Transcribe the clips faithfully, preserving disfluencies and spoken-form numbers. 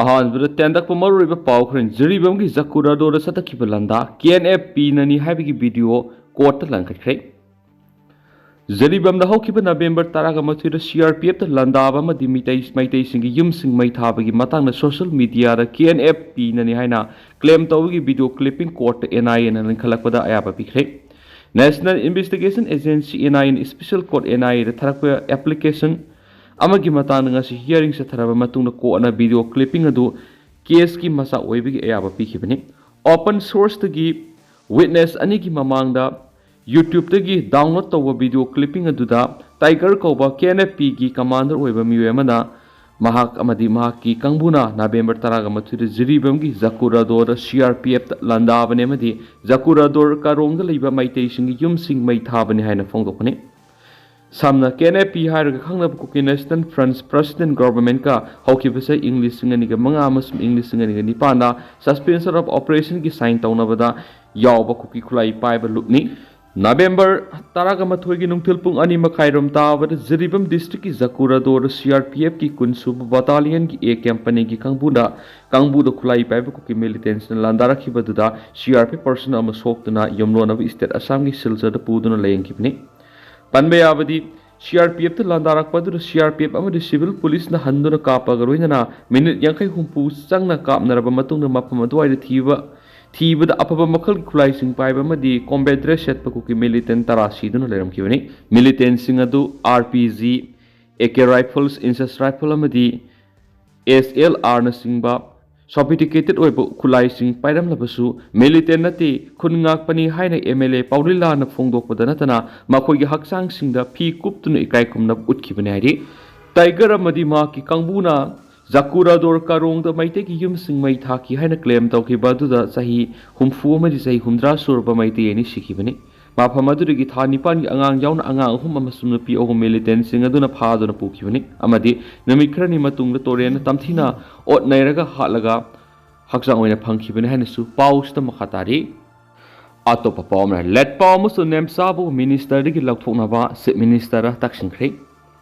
ꯑꯍꯥꯟꯕꯗ ꯇꯦꯟꯗꯛꯄ ꯃꯔꯨꯑꯣꯏꯕ ꯄꯥꯎ ꯈꯔ꯫ ꯖꯤꯔꯤꯕꯥꯝꯒꯤ ꯖꯀꯨꯔꯥꯗꯣꯗ ꯆꯠꯊꯈꯤꯕ ꯂꯥꯟꯗꯥ ꯀꯦ ꯑꯦꯟ ꯑꯦꯐ ꯄꯤꯅꯅꯤ ꯍꯥꯏꯕꯒꯤ ꯚꯤꯗꯤꯑꯣ ꯀꯣꯔꯠꯇ ꯂꯪꯈꯠꯈ꯭ꯔꯦ꯫ ꯖꯤꯔꯤꯕꯥꯝꯗ ꯍꯧꯈꯤꯕ ꯅꯕꯦꯝꯕꯔ ꯇꯔꯥꯒ ꯃꯥꯊꯣꯏꯗ ꯁꯤ ꯑꯥꯔ ꯄꯤ ꯑꯦꯐꯇ ꯂꯥꯟꯗꯥꯕ ꯑꯃꯗꯤ ꯃꯤꯇꯩ ꯃꯩꯇꯩꯁꯤꯡꯒꯤ ꯌꯨꯝꯁꯤꯡ ꯃꯩ ꯊꯥꯕꯒꯤ ꯃꯇꯥꯡꯗ ꯁꯣꯁꯤꯌꯦꯜ ꯃꯤꯗꯤꯌꯥꯗ ꯀꯦ ꯑꯦꯟ ꯑꯦꯐ ꯄꯤꯅꯅꯤ ꯍꯥꯏꯅ ꯀ꯭ꯂꯦꯝ ꯇꯧꯕꯒꯤ ꯚꯤꯗꯤꯑꯣ ꯀ꯭ꯂꯤꯞꯄꯤꯡ ꯀꯣꯔꯠꯇ ꯑꯦꯟ ꯑꯥꯏ ꯑꯦꯅ ꯂꯤꯡꯈꯠꯂꯛꯄꯗ ꯑꯌꯥꯕ ꯄꯤꯈ꯭ꯔꯦ꯫ ꯅꯦꯁꯅꯦꯜ ꯏꯟꯚꯦꯁꯇꯤꯒꯦꯁꯟ ꯑꯦꯖꯦꯟꯁꯤ ꯑꯦꯟ ꯑꯥꯏ ꯑꯦꯅ ꯏꯁꯄꯤꯁꯦꯜ ꯀꯣꯔꯠ ꯑꯦꯟ ꯑꯥꯏ ꯑꯦꯗ ꯊꯥꯔꯛꯄ ꯑꯦꯄ꯭ꯂꯤꯀꯦꯁꯟ ꯑꯃꯒꯤ ꯃꯇꯥꯡꯗ ꯉꯁꯤ ꯍꯤꯌꯥꯔꯤꯡ ꯆꯠꯊꯔꯕ ꯃꯇꯨꯡꯗ ꯀꯣꯔꯠꯅ ꯚꯤꯗꯤꯑꯣ ꯀ꯭ꯂꯤꯞꯄꯤꯡ ꯑꯗꯨ ꯀꯦꯁꯀꯤ ꯃꯆꯥꯛ ꯑꯣꯏꯕꯒꯤ ꯑꯌꯥꯕ ꯄꯤꯈꯤꯕꯅꯤ꯫ ꯑꯣꯄꯟ ꯁꯣꯔꯁꯇꯒꯤ ꯋꯤꯠꯅꯦꯁ ꯑꯅꯤꯒꯤ ꯃꯃꯥꯡꯗ ꯌꯨꯇ꯭ꯌꯨꯕꯇꯒꯤ ꯗꯥꯎꯟꯂꯣꯗ ꯇꯧꯕ ꯚꯤꯗꯤꯑꯣ ꯀ꯭ꯂꯤꯞꯄꯤꯡ ꯑꯗꯨꯗ ꯇꯥꯏꯒꯔ ꯀꯧꯕ ꯀꯦ ꯑꯦꯟ ꯑꯦꯐ ꯄꯤꯒꯤ ꯀꯃꯥꯟꯗꯔ ꯑꯣꯏꯕ ꯃꯤꯑꯣꯏ ꯑꯃꯅ ꯃꯍꯥꯛ ꯑꯃꯗꯤ ꯃꯍꯥꯛꯀꯤ ꯀꯥꯡꯕꯨꯅ ꯅꯕꯦꯝꯕꯔ ꯇꯔꯥꯒ ꯃꯥꯊꯣꯏꯗ ꯖꯤꯔꯤꯕꯥꯝꯒꯤ ꯖꯀꯨꯔꯥꯗꯣꯗ ꯁꯤ ꯑꯥꯔ ꯄꯤ ꯑꯦꯐꯇ ꯂꯥꯟꯗꯥꯕꯅꯤ ꯑꯃꯗꯤ ꯖꯀꯨꯔꯥꯗꯣꯔ ꯀꯥꯔꯣꯡꯗ ꯂꯩꯕ ꯃꯩꯇꯩꯁꯤꯡꯒꯤ ꯌꯨꯝꯁꯤꯡ ꯃꯩ ꯊꯥꯕꯅꯤ ꯍꯥꯏꯅ ꯐꯣꯡꯗꯣꯛꯄꯅꯤ꯫ ꯁꯝꯅ ꯀꯦ ꯑꯦꯟ ꯑꯦꯐ ꯄꯤ ꯍꯥꯏꯔꯒ ꯈꯪꯅꯕ ꯀꯨꯀꯤ ꯅꯦꯁꯅꯦꯜ ꯐ꯭ꯔꯟꯠ ꯄ꯭ꯔꯁꯤꯗꯦꯟ ꯒꯣꯚꯔꯟꯃꯦꯟꯠꯀ ꯍꯧꯈꯤꯕ ꯆꯍꯤ ꯏꯪ ꯂꯤꯁꯤꯡ ꯑꯅꯤꯒ ꯃꯉꯥ ꯑꯃꯁꯨꯡ ꯏꯪ ꯂꯤꯁꯤꯡ ꯑꯅꯤꯒ ꯅꯤꯄꯥꯟꯗ ꯁꯁꯄꯦꯟꯁꯟ ꯑꯣꯐ ꯑꯣꯄꯔꯦꯁꯟꯒꯤ ꯁꯥꯏꯟ ꯇꯧꯅꯕꯗ ꯌꯥꯎꯕ ꯀꯨꯀꯤ ꯈꯨꯠꯂꯥꯏ ꯄꯥꯏꯕ ꯂꯨꯞꯅꯤ꯫ ꯅꯕꯦꯝꯕꯔ ꯇꯔꯥꯒ ꯃꯥꯊꯣꯏꯒꯤ ꯅꯨꯡꯊꯤꯜ ꯄꯨꯡ ꯑꯅꯤ ꯃꯈꯥꯏꯔꯣꯝ ꯇꯥꯕꯗ ꯖꯤꯔꯤꯕꯥꯝ ꯗꯤꯁꯇ꯭ꯔꯤꯛꯀꯤ ꯖꯀꯨꯔꯥꯗꯣꯔ ꯁꯤ ꯑꯥꯔ ꯄꯤ ꯑꯦꯐꯀꯤ ꯀꯨꯟꯁꯨꯕ ꯕꯠꯇꯥꯂꯤꯌꯟꯒꯤ ꯑꯦ ꯀꯝꯄꯅꯤꯒꯤ ꯀꯥꯡꯕꯨꯅ ꯀꯥꯡꯕꯨꯗ ꯈꯨꯠꯂꯥꯏ ꯄꯥꯏꯕ ꯀꯨꯀꯤ ꯃꯤꯂꯤꯇꯦꯟꯠꯁꯅ ꯂꯥꯟꯗꯥꯔꯛꯈꯤꯕꯗꯨꯗ C R P F person ꯑꯃ ꯁꯣꯛꯇꯨꯅ ꯌꯨꯝꯂꯣꯟꯅꯕ ꯁ꯭ꯇꯦꯠ ꯑꯁꯥꯝꯒꯤ ꯁꯤꯜꯆꯔꯗ ꯄꯨꯗꯨꯅ ꯂꯥꯌꯦꯡꯈꯤꯕꯅꯤ꯫ ꯄꯟꯕ ꯌꯥꯕꯗꯤ, ꯁꯤ ꯑꯥꯔ ꯄꯤ ꯑꯦꯐꯇ ꯂꯥꯟꯗꯥꯔꯛꯄ ꯑꯗꯨꯗ ꯁꯤ ꯑꯥꯔ ꯄꯤ ꯑꯦꯐ ꯑꯃꯗꯤ ꯁꯤꯚꯤꯜ ꯄꯨꯂꯤꯁꯅ ꯍꯟꯗꯨꯅ ꯀꯥꯞꯄꯒ ꯂꯣꯏꯅꯅ ꯃꯤꯅꯤꯠ ꯌꯥꯡꯈꯩ ꯍꯨꯝꯐꯨ ꯆꯪꯅ ꯀꯥꯞꯅꯔꯕ ꯃꯇꯨꯡꯗ ꯃꯐꯝ ꯑꯗꯨꯋꯥꯏꯗ ꯊꯤꯕ ꯊꯤꯕꯗ ꯑꯐꯕ ꯃꯈꯜꯒꯤ ꯈꯨꯠꯂꯥꯏꯁꯤꯡ ꯄꯥꯏꯕ ꯑꯃꯗꯤ ꯀꯣꯝꯕꯦꯠ ꯗ꯭ꯔꯦꯁ ꯁꯦꯠꯄ ꯀꯨꯀꯤ ꯃꯤꯂꯤꯇꯦꯟꯠ ꯇꯔꯥ ꯁꯤꯗꯨꯅ ꯂꯩꯔꯝꯈꯤꯕꯅꯤ꯫ ꯃꯤꯂꯤꯇꯦꯟꯠꯁꯤꯡ ꯑꯗꯨ R P G, A K rifles, inches rifle ꯑꯃꯗꯤ ꯑꯦꯁ ꯑꯦꯜ ꯑꯥꯔꯅꯆꯤꯡꯕ ꯁꯣꯐꯤꯁꯇꯤꯀꯦꯇꯦꯗ ꯑꯣꯏꯕ ꯈꯨꯠꯂꯥꯏꯁꯤꯡ ꯄꯥꯏꯔꯝꯂꯕꯁꯨ ꯃꯤꯂꯤꯇꯦꯟꯠ ꯅꯠꯇꯦ, ꯈꯨꯟ ꯉꯥꯛꯄꯅꯤ ꯍꯥꯏꯅ ꯑꯦꯝ ꯑꯦꯜ ꯑꯦ ꯄꯥꯎꯂꯤꯂꯥꯅ ꯐꯣꯡꯗꯣꯛꯄꯗ ꯅꯠꯇꯅ ꯃꯈꯣꯏꯒꯤ ꯍꯛꯆꯥꯡꯁꯤꯡꯗ ꯐꯤ ꯀꯨꯞꯇꯨꯅ ꯏꯀꯥꯏ ꯈꯨꯝꯅꯕ ꯎꯠꯈꯤꯕꯅꯤ ꯍꯥꯏꯔꯤ꯫ ꯇꯥꯏꯒꯔ ꯑꯃꯗꯤ ꯃꯍꯥꯛꯀꯤ ꯀꯥꯡꯕꯨꯅ ꯖꯀꯨꯔꯥꯗꯣꯔ ꯀꯥꯔꯣꯡꯗ ꯃꯩꯇꯩꯒꯤ ꯌꯨꯝꯁꯤꯡ ꯃꯩ ꯊꯥꯈꯤ ꯍꯥꯏꯅ ꯀ꯭ꯂꯦꯝ ꯇꯧꯈꯤꯕ ꯑꯗꯨꯗ ꯆꯍꯤ ꯍꯨꯝꯐꯨ ꯑꯃꯗꯤ ꯆꯍꯤ ꯍꯨꯝꯗ꯭ꯔꯥ ꯁꯨꯔꯕ ꯃꯩꯇꯩ ꯑꯅꯤ ꯁꯤꯈꯤꯕꯅꯤ꯫ ꯃꯐꯝ ꯑꯗꯨꯗꯒꯤ ꯊꯥ ꯅꯤꯄꯥꯟꯒꯤ ꯑꯉꯥꯡ ꯌꯥꯎꯅ ꯑꯉꯥꯡ ꯑꯍꯨꯝ ꯑꯃꯁꯨꯡ ꯅꯨꯄꯤ ꯑꯍꯨꯝ ꯃꯤꯂꯤꯇꯦꯟꯠꯁꯤꯡ ꯑꯗꯨꯅ ꯐꯥꯗꯨꯅ ꯄꯨꯈꯤꯕꯅꯤ ꯑꯃꯗꯤ ꯅꯨꯃꯤꯠ ꯈꯔꯅꯤ ꯃꯇꯨꯡꯗ ꯇꯨꯔꯦꯜꯗ ꯇꯝꯊꯤꯅ ꯑꯣꯠ ꯅꯩꯔꯒ ꯍꯥꯠꯂꯒ ꯍꯛꯆꯥꯡ ꯑꯣꯏꯅ ꯐꯪꯈꯤꯕꯅꯤ ꯍꯥꯏꯅꯁꯨ ꯄꯥꯎꯁꯤꯗ ꯃꯈꯥ ꯇꯥꯔꯤ꯫ ꯑꯇꯣꯞꯄ ꯄꯥꯎ ꯑꯃꯅ ꯂꯦꯠꯄꯥꯎ ꯑꯃꯁꯨꯡ ꯅꯦꯝꯁꯥꯕꯨ ꯃꯤꯅꯤꯁꯇꯔꯗꯒꯤ ꯂꯧꯊꯣꯛꯅꯕ ꯆꯤꯐ ꯃꯤꯅꯤꯁꯇꯔꯗ ꯇꯛꯁꯤꯟꯈ꯭ꯔꯦ꯫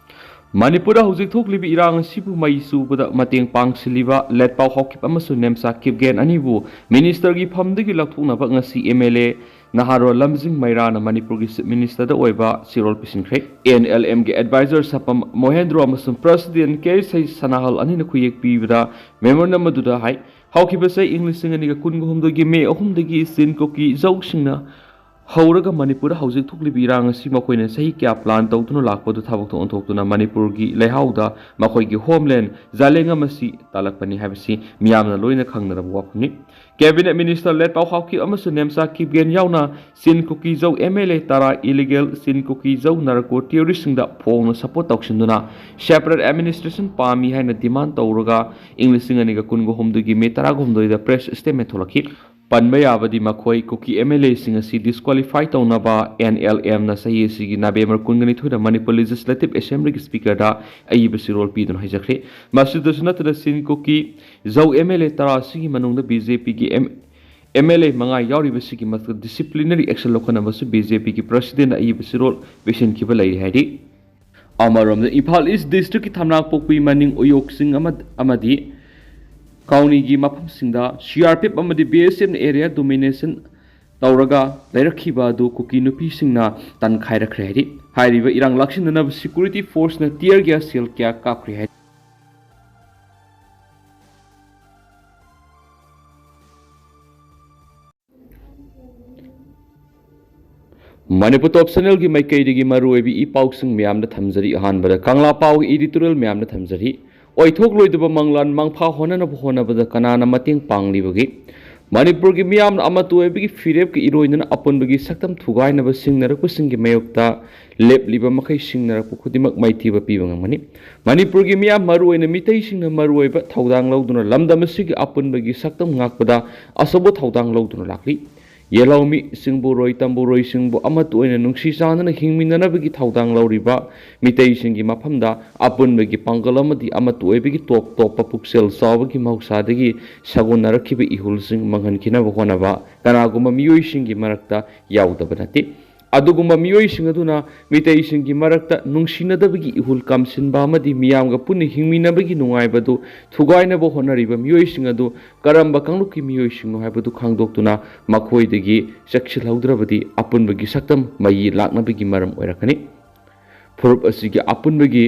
ꯃꯅꯤꯄꯨꯔꯗ ꯍꯧꯖꯤꯛ ꯊꯣꯛꯂꯤꯕ ꯏꯔꯥꯡ ꯑꯁꯤꯕꯨ ꯃꯩ ꯆꯨꯕꯗ ꯃꯇꯦꯡ ꯄꯥꯡꯁꯤꯜꯂꯤꯕ ꯂꯦꯠꯄꯥꯎ ꯍꯥꯎꯀꯤꯞ ꯑꯃꯁꯨꯡ ꯅꯦꯝꯆꯥ ꯀꯤꯞꯒꯦꯟ ꯑꯅꯤꯕꯨ ꯃꯤꯅꯤꯁꯇꯔꯒꯤ ꯐꯝꯗꯒꯤ ꯂꯧꯊꯣꯛꯅꯕ ꯉꯁꯤ ꯑꯦꯝ ꯑꯦꯜ ꯑꯦ ꯅꯍꯥꯔꯣꯜ ꯂꯝꯖꯤꯡ ꯃꯩꯔꯥꯅ ꯃꯅꯤꯄꯨꯔꯒꯤ ꯆꯤꯐ ꯃꯤꯅꯤꯁꯇꯔꯗ ꯑꯣꯏꯕ ꯆꯦꯔꯣꯜ ꯄꯤꯁꯤꯟꯈ꯭ꯔꯦ꯫ ꯑꯦꯟ ꯑꯦꯜ ꯑꯦꯝꯒꯤ ꯑꯦꯗꯚꯥꯏꯖꯔ ꯁꯄꯝ ꯃꯣꯍꯦꯟꯗ꯭ꯔꯣ ꯑꯃꯁꯨꯡ ꯄ꯭ꯔꯁꯤꯗꯦꯟ ꯀꯦ ꯁꯩ ꯁꯅꯥꯍꯜ ꯑꯅꯤꯅ ꯈꯨꯌꯦꯛ ꯄꯤꯕꯗ ꯃꯦꯃꯣꯔꯦꯟꯗꯝ ꯑꯗꯨꯗ ꯍꯥꯏ, ꯍꯧꯈꯤꯕ ꯆꯍꯤ ꯏꯪ ꯂꯤꯁꯤꯡ ꯑꯅꯤꯒ ꯀꯨꯟꯒ ꯍꯨꯝꯗꯣꯏꯒꯤ ꯃꯦ ꯑꯍꯨꯝꯗꯒꯤ ꯆꯤꯟ ꯀꯨꯀꯤ ꯖꯧꯁꯤꯡꯅ ꯍꯧꯔꯒ ꯃꯅꯤꯄꯨꯔꯗ ꯍꯧꯖꯤꯛ ꯊꯣꯛꯂꯤꯕ ꯏꯔꯥꯡ ꯑꯁꯤ ꯃꯈꯣꯏꯅ ꯆꯍꯤ ꯀꯌꯥ ꯄ꯭ꯂꯥꯟ ꯇꯧꯗꯨꯅ ꯂꯥꯛꯄꯗꯨ ꯊꯕꯛꯇ ꯑꯣꯟꯊꯣꯛꯇꯨꯅ ꯃꯅꯤꯄꯨꯔꯒꯤ ꯂꯩꯍꯥꯎꯗ ꯃꯈꯣꯏꯒꯤ ꯍꯣꯝꯂꯦꯟ ꯖꯥꯂꯦꯡ ꯑꯃꯁꯤ ꯇꯥꯜꯂꯛꯄꯅꯤ ꯍꯥꯏꯕꯁꯤ ꯃꯤꯌꯥꯝꯅ ꯂꯣꯏꯅ ꯈꯪꯅꯔꯕ ꯋꯥꯐꯝꯅꯤ꯫ ꯀꯦꯕꯤꯅꯦꯠ ꯃꯤꯅꯤꯁꯇꯔ ꯂꯦꯠꯄꯥꯎ ꯍꯥꯎꯀꯤꯞ ꯑꯃꯁꯨꯡ ꯅꯦꯝꯆꯥ ꯀꯤꯞꯒꯦꯟ ꯌꯥꯎꯅ ꯆꯤꯟ ꯀꯨꯀꯤ ꯖꯧ ꯑꯦꯝ ꯑꯦꯜ ꯑꯦ ꯇꯔꯥ ꯏꯂꯤꯒꯦꯜ ꯆꯤꯟ ꯀꯨꯀꯤ ꯖꯧ ꯅꯥꯔꯀꯣ ꯇꯦꯔꯣꯔꯤꯁꯁꯤꯡꯗ ꯐꯣꯡꯅ ꯁꯄꯣꯔꯠ ꯇꯧꯁꯤꯟꯗꯨꯅ ꯁꯦꯄꯔꯦꯠ ꯑꯦꯗꯃꯤꯅꯤꯁꯇ꯭ꯔꯦꯁꯟ ꯄꯥꯝꯃꯤ ꯍꯥꯏꯅ ꯗꯤꯃꯥꯟ ꯇꯧꯔꯒ ꯏꯪ ꯂꯤꯁꯤꯡ ꯑꯅꯤꯒ ꯀꯨꯟꯒ ꯍꯨꯝꯗꯣꯏꯒꯤ ꯃꯦ ꯇꯔꯥꯍꯨꯝꯗꯣꯏꯗ ꯄ꯭ꯔꯦꯁ ꯁ꯭ꯇꯦꯠꯃꯦꯟ ꯊꯣꯛꯂꯛꯈꯤ꯫ ꯄꯟꯕ ꯌꯥꯕꯗꯤ ꯃꯈꯣꯏ ꯀꯨꯀꯤ ꯑꯦꯝ ꯑꯦꯜ ꯑꯦꯁꯤꯡ ꯑꯁꯤ ꯗꯤꯁꯀ꯭ꯋꯥꯂꯤꯐꯥꯏ ꯇꯧꯅꯕ ꯑꯦꯟ ꯑꯦꯜ ꯑꯦꯝꯅ ꯆꯍꯤ ꯑꯁꯤꯒꯤ ꯅꯕꯦꯝꯕꯔ ꯀꯨꯟꯒ ꯅꯤꯊꯣꯏꯗ ꯃꯅꯤꯄꯨꯔ ꯂꯦꯖꯤꯁꯂꯦꯇꯤꯚ ꯑꯦꯁꯦꯝꯕ꯭ꯂꯤꯒꯤ ꯁ꯭ꯄꯤꯀꯔꯗ ꯑꯏꯕ ꯆꯦꯔꯣꯜ ꯄꯤꯗꯨꯅ ꯍꯥꯏꯖꯈ꯭ꯔꯦ꯫ ꯃꯁꯤꯗꯁꯨ ꯅꯠꯇꯅ ꯆꯤꯟ ꯀꯨꯀꯤ ꯖꯧ ꯑꯦꯝ ꯑꯦꯜ ꯑꯦ ꯇꯔꯥ ꯑꯁꯤꯒꯤ ꯃꯅꯨꯡꯗ ꯕꯤ ꯖꯦ ꯄꯤꯒꯤ ꯑꯦꯝ ꯑꯦꯜ ꯑꯦ ꯃꯉꯥ ꯌꯥꯎꯔꯤꯕꯁꯤꯒꯤ ꯃꯊꯛꯇ ꯗꯤꯁꯤꯄ꯭ꯂꯤꯅꯔꯤ ꯑꯦꯛꯁꯟ ꯂꯧꯈꯠꯅꯕꯁꯨ ꯕꯤ ꯖꯦ ꯄꯤꯒꯤ ꯄ꯭ꯔꯁꯤꯗꯦꯟꯅ ꯑꯏꯕ ꯆꯦꯔꯣꯜ ꯄꯤꯁꯤꯟꯈꯤꯕ ꯂꯩꯔꯤ ꯍꯥꯏꯔꯤ꯫ ꯑꯃꯔꯣꯝꯗ ꯏꯝꯐꯥꯜ ꯏꯁ ꯗꯤꯁꯇ꯭ꯔꯤꯛꯀꯤ ꯊꯝꯅꯥꯄꯣꯛꯄꯤ ꯃꯅꯤꯡ ꯎꯌꯣꯛ ꯆꯤꯡ ꯑꯃ-, ꯑꯃꯗꯤ ꯀꯥꯎꯅꯤꯒꯤ ꯃꯐꯝꯁꯤꯡꯗ ꯁꯤ ꯑꯥꯔ ꯄꯤ ꯑꯦꯐ ꯑꯃꯗꯤ ꯕꯤ ꯑꯦꯁ ꯑꯦꯐꯅ ꯑꯦꯔꯤꯌꯥ ꯗꯣꯃꯤꯅꯦꯁꯟ ꯇꯧꯔꯒ ꯂꯩꯔꯛꯈꯤꯕ ꯑꯗꯨ ꯀꯨꯀꯤ ꯅꯨꯄꯤꯁꯤꯡꯅ ꯇꯟꯈꯥꯏꯔꯛꯈ꯭ꯔꯦ ꯍꯥꯏꯔꯤ꯫ ꯍꯥꯏꯔꯤꯕ ꯏꯔꯥꯡ ꯂꯥꯛꯁꯤꯟꯅꯅꯕ ꯁꯦꯀ꯭ꯌꯨꯔꯤꯇꯤ ꯐꯣꯔꯁꯅ ꯇꯤꯌꯔ ꯒ꯭ꯌꯥꯁ ꯁꯦꯜ ꯀꯌꯥ ꯀꯥꯞꯈ꯭ꯔꯦ ꯍꯥꯏꯔꯤ꯫ ꯃꯅꯤꯄꯨꯔ ꯇꯣꯞ ꯆꯦꯅꯦꯜꯒꯤ ꯃꯥꯏꯀꯩꯗꯒꯤ ꯃꯔꯨꯑꯣꯏꯕ ꯏ ꯄꯥꯎꯁꯤꯡ ꯃꯌꯥꯝꯗ ꯊꯝꯖꯔꯤ꯫ ꯑꯍꯥꯟꯕꯗ ꯀꯪꯂꯥ ꯄꯥꯎꯒꯤ ꯏꯗꯤꯇꯣꯔꯤꯌꯦꯜ ꯃꯌꯥꯝꯗ ꯊꯝꯖꯔꯤ꯫ ꯑꯣꯏꯊꯣꯛꯂꯣꯏꯗꯕ ꯃꯪꯂꯥꯟ ꯃꯪꯐꯥ ꯍꯣꯠꯅꯅꯕ ꯍꯣꯠꯅꯕꯗ ꯀꯅꯥꯅ ꯃꯇꯦꯡ ꯄꯥꯡꯂꯤꯕꯒꯦ? ꯃꯅꯤꯄꯨꯔꯒꯤ ꯃꯤꯌꯥꯝꯅ ꯑꯃꯠꯇ ꯑꯣꯏꯕꯒꯤ ꯐꯤꯔꯦꯞꯀ ꯏꯔꯣꯏꯅꯅ ꯑꯄꯨꯟꯕꯒꯤ ꯁꯛꯇꯝ ꯊꯨꯒꯥꯏꯅꯕ ꯁꯤꯡꯅꯔꯛꯄꯁꯤꯡꯒꯤ ꯃꯥꯌꯣꯛꯇ ꯂꯦꯞꯂꯤꯕ ꯃꯈꯩ ꯁꯤꯡꯅꯔꯛꯄ ꯈꯨꯗꯤꯡꯃꯛ ꯃꯥꯏꯊꯤꯕ ꯄꯤꯕ ꯉꯝꯒꯅꯤ꯫ ꯃꯅꯤꯄꯨꯔꯒꯤ ꯃꯤꯌꯥꯝ, ꯃꯔꯨꯑꯣꯏꯅ ꯃꯤꯇꯩꯁꯤꯡꯅ ꯃꯔꯨꯑꯣꯏꯕ ꯊꯧꯗꯥꯡ ꯂꯧꯗꯨꯅ ꯂꯝꯗꯝ ꯑꯁꯤꯒꯤ ꯑꯄꯨꯟꯕꯒꯤ ꯁꯛꯇꯝ ꯉꯥꯛꯄꯗ ꯑꯆꯧꯕ ꯊꯧꯗꯥꯡ ꯂꯧꯗꯨꯅ ꯂꯥꯛꯂꯤ꯫ ꯌꯦꯜꯍꯧꯃꯤ, ꯆꯤꯡꯕꯨꯔꯣꯏ, ꯇꯝꯕꯨꯔꯣꯏꯁꯤꯡꯕꯨ ꯑꯃꯠꯇ ꯑꯣꯏꯅ ꯅꯨꯡꯁꯤ ꯆꯥꯟꯅꯅ ꯍꯤꯡꯃꯤꯟꯅꯅꯕꯒꯤ ꯊꯧꯗꯥꯡ ꯂꯧꯔꯤꯕ ꯃꯤꯇꯩꯁꯤꯡꯒꯤ ꯃꯐꯝꯗ ꯑꯄꯨꯟꯕꯒꯤ ꯄꯥꯡꯒꯜ ꯑꯃꯗꯤ ꯑꯃꯠꯇ ꯑꯣꯏꯕꯒꯤ ꯇꯣꯞ ꯇꯣꯞꯄ ꯄꯨꯛꯆꯦꯜ ꯆꯥꯎꯕꯒꯤ ꯃꯍꯧꯁꯥꯗꯒꯤ ꯁꯥꯒꯣꯟꯅꯔꯛꯈꯤꯕ ꯏꯍꯨꯜꯁꯤꯡ ꯃꯥꯡꯍꯟꯈꯤꯅꯕ ꯍꯣꯠꯅꯕ ꯀꯅꯥꯒꯨꯝꯕ ꯃꯤꯑꯣꯏꯁꯤꯡꯒꯤ ꯃꯔꯛꯇ ꯌꯥꯎꯗꯕ ꯅꯠꯇꯦ꯫ ꯑꯗꯨꯒꯨꯝꯕ ꯃꯤꯑꯣꯏꯁꯤꯡ ꯑꯗꯨꯅ ꯃꯤꯇꯩꯁꯤꯡꯒꯤ ꯃꯔꯛꯇ ꯅꯨꯡꯁꯤꯅꯗꯕꯒꯤ ꯏꯍꯨꯜ ꯀꯥꯝꯁꯤꯟꯕ ꯑꯃꯗꯤ ꯃꯤꯌꯥꯝꯒ ꯄꯨꯟꯅ ꯍꯤꯡꯃꯤꯟꯅꯕꯒꯤ ꯅꯨꯡꯉꯥꯏꯕꯗꯨ ꯊꯨꯒꯥꯏꯅꯕ ꯍꯣꯠꯅꯔꯤꯕ ꯃꯤꯑꯣꯏꯁꯤꯡ ꯑꯗꯨ ꯀꯔꯝꯕ ꯀꯥꯡꯂꯨꯞꯀꯤ ꯃꯤꯑꯣꯏꯁꯤꯡꯅꯣ ꯍꯥꯏꯕꯗꯨ ꯈꯪꯗꯣꯛꯇꯨꯅ ꯃꯈꯣꯏꯗꯒꯤ ꯆꯦꯛꯁꯤꯜꯍꯧꯗ꯭ꯔꯕꯗꯤ ꯑꯄꯨꯟꯕꯒꯤ ꯁꯛꯇꯝ ꯃꯌꯤ ꯂꯥꯛꯅꯕꯒꯤ ꯃꯔꯝ ꯑꯣꯏꯔꯛꯀꯅꯤ꯫ ꯐꯨꯔꯨꯞ ꯑꯁꯤꯒꯤ ꯑꯄꯨꯟꯕꯒꯤ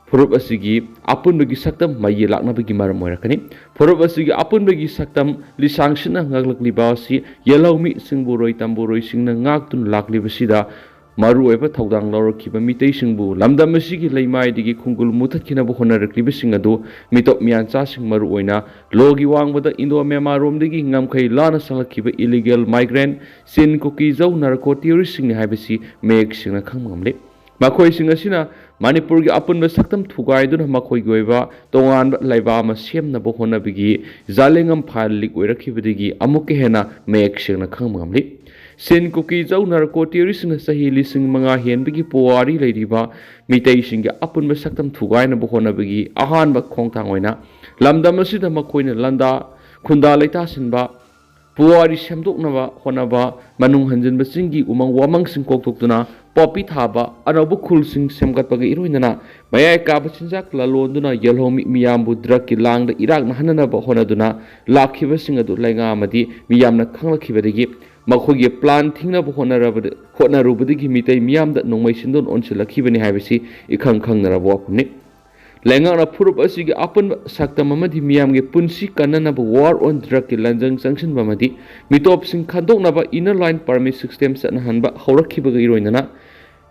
ꯐꯨꯔꯨꯞ ꯑꯁꯤꯒꯤ ꯑꯄꯨꯟꯕꯒꯤ ꯁꯛꯇꯝ ꯃꯌꯤ ꯂꯥꯛꯅꯕꯒꯤ ꯃꯔꯝ ꯑꯣꯏꯔꯛꯀꯅꯤ꯫ ꯐꯨꯔꯨꯞ ꯑꯁꯤꯒꯤ ꯑꯄꯨꯟꯕꯒꯤ ꯁꯛꯇꯝ ꯂꯤꯁꯥꯡꯁꯤꯠꯅ ꯉꯥꯛꯂꯛꯂꯤꯕ ꯑꯁꯤ ꯌꯦꯜꯍꯧꯃꯤ ꯁꯤꯡꯕꯨꯔꯣꯏ ꯇꯝꯕꯨꯔꯣꯏꯁꯤꯡꯅ ꯉꯥꯛꯇꯨꯅ ꯂꯥꯛꯂꯤꯕꯁꯤꯗ ꯃꯔꯨꯑꯣꯏꯕ ꯊꯧꯗꯥꯡ ꯂꯧꯔꯛꯈꯤꯕ ꯃꯤꯇꯩꯁꯤꯡꯕꯨ ꯂꯝꯗꯝ ꯑꯁꯤꯒꯤ ꯂꯩꯃꯥꯏꯗꯒꯤ ꯈꯨꯡꯒꯨꯜ ꯃꯨꯊꯠꯈꯤꯅꯕ ꯍꯣꯠꯅꯔꯛꯂꯤꯕꯁꯤꯡ ꯑꯗꯨ ꯃꯤꯇꯣꯞ ꯃꯤꯌꯥꯟꯆꯥꯁꯤꯡ, ꯃꯔꯨꯑꯣꯏꯅ ꯂꯣꯒꯤ ꯋꯥꯡꯃꯗ ꯏꯟꯗꯣ ꯃ꯭ꯌꯥꯟꯃꯥꯔ ꯔꯣꯝꯗꯒꯤ ꯉꯝꯈꯩ ꯂꯥꯟꯅ ꯆꯪꯂꯛꯈꯤꯕ illegal migrant, ꯆꯤꯟ, ꯀꯨꯀꯤ, ꯖꯧ, ꯅꯥꯔꯀꯣ ꯇꯦꯔꯣꯔꯤꯁꯁꯤꯡꯅꯤ ꯍꯥꯏꯕꯁꯤ ꯃꯌꯦꯛ ꯁꯦꯡꯅ ꯈꯪꯕ ꯉꯝꯂꯦ꯫ ꯃꯈꯣꯏꯁꯤꯡ ꯑꯁꯤꯅ ꯃꯅꯤꯄꯨꯔꯒꯤ ꯑꯄꯨꯟꯕ ꯁꯛꯇꯝ ꯊꯨꯒꯥꯏꯗꯨꯅ ꯃꯈꯣꯏꯒꯤ ꯑꯣꯏꯕ ꯇꯣꯉꯥꯟꯕ ꯂꯩꯕꯥꯛ ꯑꯃ ꯁꯦꯝꯅꯕ ꯍꯣꯠꯅꯕꯒꯤ ꯖꯥꯂꯦꯡꯉꯝ ꯐꯥꯏꯜ ꯂꯤꯛ ꯑꯣꯏꯔꯛꯈꯤꯕꯗꯒꯤ ꯑꯃꯨꯛꯀ ꯍꯦꯟꯅ ꯃꯌꯦꯛ ꯁꯦꯡꯅ ꯈꯪꯕ ꯉꯝꯂꯤ꯫ ꯆꯤꯟ, ꯀꯨꯀꯤ, ꯖꯧ, ꯅꯥꯔꯀꯣ ꯇꯦꯔꯣꯔꯤꯁꯁꯤꯡꯅ ꯆꯍꯤ ꯂꯤꯁꯤꯡ ꯃꯉꯥ ꯍꯦꯟꯕꯒꯤ ꯄꯨꯋꯥꯔꯤ ꯂꯩꯔꯤꯕ ꯃꯤꯇꯩꯁꯤꯡꯒꯤ ꯑꯄꯨꯟꯕ ꯁꯛꯇꯝ ꯊꯨꯒꯥꯏꯅꯕ ꯍꯣꯠꯅꯕꯒꯤ ꯑꯍꯥꯟꯕ ꯈꯣꯡꯊꯥꯡ ꯑꯣꯏꯅ ꯂꯝꯗꯝ ꯑꯁꯤꯗ ꯃꯈꯣꯏꯅ ꯂꯥꯟꯗꯥ ꯈꯨꯟꯗꯥ ꯂꯩꯇꯥꯁꯤꯟꯕ, ꯄꯨꯋꯥꯔꯤ ꯁꯦꯝꯗꯣꯛꯅꯕ ꯍꯣꯠꯅꯕ, ꯃꯅꯨꯡ ꯍꯟꯖꯤꯟꯕꯁꯤꯡꯒꯤ ꯎꯃꯪ ꯋꯥꯃꯪꯁꯤꯡ ꯀꯣꯛꯊꯣꯛꯇꯨꯅ ꯄꯣꯄꯤ ꯊꯥꯕ, ꯑꯅꯧꯕ ꯈꯨꯜꯁꯤꯡ ꯁꯦꯝꯒꯠꯄꯒ ꯏꯔꯣꯏꯅꯅ ꯃꯌꯥꯏ ꯀꯥꯕ ꯆꯤꯟꯖꯥꯛ ꯂꯂꯣꯟꯗꯨꯅ ꯌꯦꯜꯍꯧꯃꯤ ꯃꯤꯌꯥꯝꯕꯨ ꯗ꯭ꯔꯒꯀꯤ ꯂꯥꯡꯗ ꯏꯔꯥꯛꯅꯍꯟꯅꯅꯕ ꯍꯣꯠꯅꯗꯨꯅ ꯂꯥꯛꯈꯤꯕꯁꯤꯡ ꯑꯗꯨ ꯂꯩꯉꯥꯛ ꯑꯃꯗꯤ ꯃꯤꯌꯥꯝꯅ ꯈꯪꯂꯛꯈꯤꯕꯗꯒꯤ ꯃꯈꯣꯏꯒꯤ ꯄ꯭ꯂꯥꯟ ꯊꯤꯡꯅꯕ ꯍꯣꯠꯅꯔꯕꯗ-, ꯍꯣꯠꯅꯔꯨꯕꯗꯒꯤ ꯃꯤꯇꯩ ꯃꯤꯌꯥꯝꯗ ꯅꯣꯡꯃꯩ ꯁꯤꯟꯗꯣꯟ ꯑꯣꯟꯁꯤꯜꯂꯛꯈꯤꯕꯅꯤ ꯍꯥꯏꯕꯁꯤ ꯏꯈꯪ ꯈꯪꯅꯔꯕ ꯋꯥꯐꯝꯅꯤ꯫ ꯂꯩꯉꯥꯛꯅ ꯐꯨꯔꯨꯞ ꯑꯁꯤꯒꯤ ꯑꯄꯨꯟꯕ ꯁꯛꯇꯝ ꯑꯃꯗꯤ ꯃꯤꯌꯥꯝꯒꯤ ꯄꯨꯟꯁꯤ ꯀꯟꯅꯅꯕ war on drugꯀꯤ ꯂꯟꯖꯪ ꯆꯪꯁꯤꯟꯕ ꯑꯃꯗꯤ ꯃꯤꯇꯣꯞꯁꯤꯡ ꯈꯟꯗꯣꯛꯅꯕ inner line permit system ꯆꯠꯅꯍꯟꯕ ꯍꯧꯔꯛꯈꯤꯕꯒ ꯏꯔꯣꯏꯅꯅ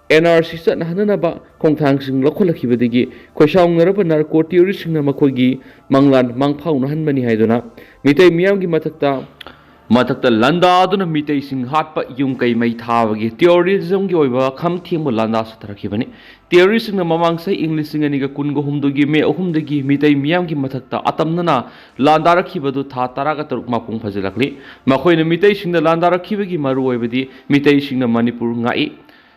N R C ꯆꯠꯅꯍꯟꯅꯅꯕ ꯈꯣꯡꯊꯥꯡꯁꯤꯡ ꯂꯧꯈꯠꯂꯛꯈꯤꯕꯗꯒꯤ ꯈꯣꯏꯁꯥꯎꯅꯔꯕ ꯅꯥꯔꯀꯣ ꯇꯦꯔꯣꯔꯤꯁꯁꯤꯡꯅ ꯃꯈꯣꯏꯒꯤ ꯃꯪꯂꯥꯟ ꯃꯥꯡꯐꯥꯎꯅꯍꯟꯕꯅꯤ ꯍꯥꯏꯗꯨꯅ ꯃꯤꯇꯩ ꯃꯤꯌꯥꯝꯒꯤ ꯃꯊꯛꯇ ꯃꯊꯛꯇ ꯂꯥꯟꯗꯥꯗꯨꯅ ꯃꯤꯇꯩꯁꯤꯡ ꯍꯥꯠꯄ, ꯌꯨꯝ ꯀꯩ ꯃꯩ ꯊꯥꯕꯒꯤ terrorismꯒꯤ ꯑꯣꯏꯕ ꯈꯝ ꯊꯦꯡꯕ ꯂꯥꯟꯗꯥ ꯆꯠꯊꯔꯛꯈꯤꯕꯅꯤ꯫ Terroristꯁꯤꯡꯅ ꯃꯃꯥꯡ ꯆꯍꯤ ꯏꯪ ꯂꯤꯁꯤꯡ ꯑꯅꯤꯒ ꯀꯨꯟꯒ ꯍꯨꯝꯗꯣꯏꯒꯤ ꯃꯦ ꯑꯍꯨꯝꯗꯒꯤ ꯃꯤꯇꯩ ꯃꯤꯌꯥꯝꯒꯤ ꯃꯊꯛꯇ ꯑꯇꯝꯅꯅ ꯂꯥꯟꯗꯥꯔꯛꯈꯤꯕꯗꯨ ꯊꯥ ꯇꯔꯥꯒ ꯇꯔꯨꯛ ꯃꯄꯨꯡ ꯐꯥꯖꯤꯜꯂꯛꯂꯤ꯫ ꯃꯈꯣꯏꯅ ꯃꯤꯇꯩꯁꯤꯡꯅ ꯂꯥꯟꯗꯥꯔꯛꯈꯤꯕꯒꯤ ꯃꯔꯨꯑꯣꯏꯕꯗꯤ ꯃꯤꯇꯩꯁꯤꯡꯅ ꯃꯅꯤꯄꯨꯔ ꯉꯥꯛꯏ꯫